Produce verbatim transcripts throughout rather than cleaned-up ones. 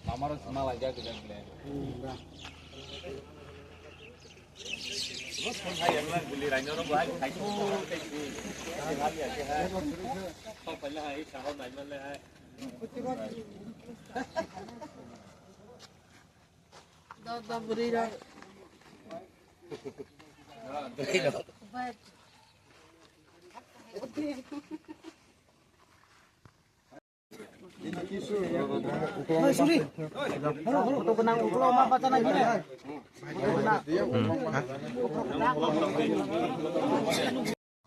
Lamaro sima lai jak jak le. Da, da, bwrwi rok. Oi, sorry. Horo, horo. Photo gwnang ulo ma bachana gini.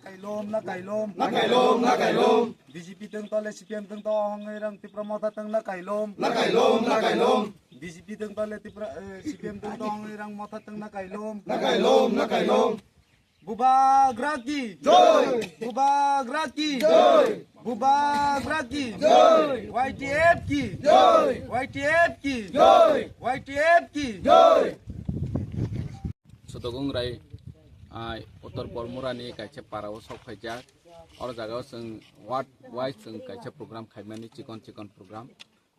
Kailom, na kailom. Na kailom, na kailom. B J P tong tole, C P M tong tong, hongwi rang Tipra Motha tong na kailom. Na kailom, na kailom. B J P tong tole, Tipra, eh, C P M tong tong, hongwi rang Motha tong na kailom. Na kailom, na kailom. Bubagra ki. Joi. Bubagra ki. Joi. Bubagra ki. Joi. Y T F ki. Joi. Y T F ki. Joi. Y T F ki. Joi. Sotogong Rai, ah, Uttor Bormurani kaisa para o sok phaijak. Oro jaga o chwng ward wise chwng kaisa program khaimani, chikon chikon program.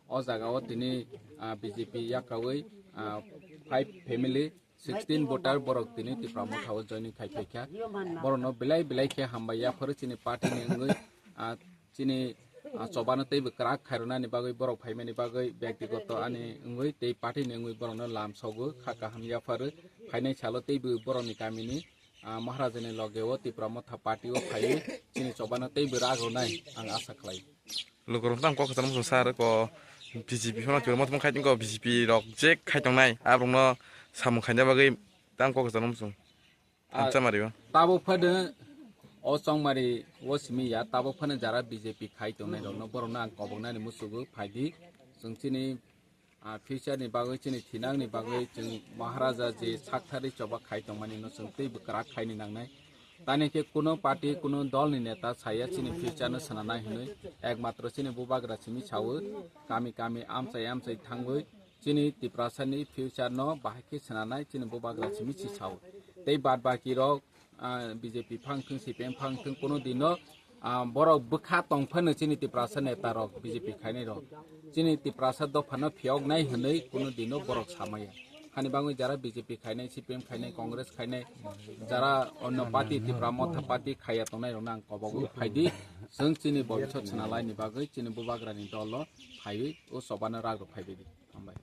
O jaga o tini, ah, B J P yakawi, ah, five family, sixteen voter borok tini Tipra Motha o joining khai phaikha. Borokno belai belai khe hambai yapharo chini party ni wngwi, ah, chini, ah, chobano teibo kwrak khairwnani bagwi, borok phaimani bagwi, byaktigoto ani wngwi tei party ni wngwi borokno lam sogo, kha kaham yapharo. Phainai salo teibo borokni kamini, ah, Maharaja ni loge o Tipra Motha party o phaiwi chini chobano teibo rak rwnai ang asa khlai. Lukurok tamo kok kwchangma muchung sar ko B J P phano Tipra Motha khai tongo, B J P rok je khai tongnai aborokno samung khaina bagwi tamo kok kwchangma muchung. Ah, Ang chamari o. Tabuk phano o chongmari o simi ya, tabuk phano jara B J P khai tongnai rokno, borokno ang koboknani musugo phaidi. Chwng chini, ah, future ni bagwi, chini thinang ni bagwi chwng Maharaja je sakthari choba khai tongmani no chwng teibo kwrak khaini nangnai. Tani khe kuno party, kuno dol ni neta saya chini future no swnanai hwnwi, ekmatro chini bubagra simi sawo, kami kami amchai amchai thangwi chini Tiprasa ni future no bahai khe swnanai chini bubagra simi si sawo. Tei bad baki rok, ah, B J P phang thung, C P M phang thung, kuno dino, ah, borok bwkha tong phano chini Tiprasa neta rok, B J P khainai rok chini Tiprasa dopha no phiyok nai hwnwi kuno dino borok samaya. Hani bangwi jara B J P khainai, C P M khainai, Congress khainai, jara onno party, Tipra Motha party khaiya tongnai rokno ang kobogwi phaidi. Chwng chini bobisot swnalai ni bagwi, chini bubagra ni dol o phaiwi o chobano rak rok phaibai di. Hambai.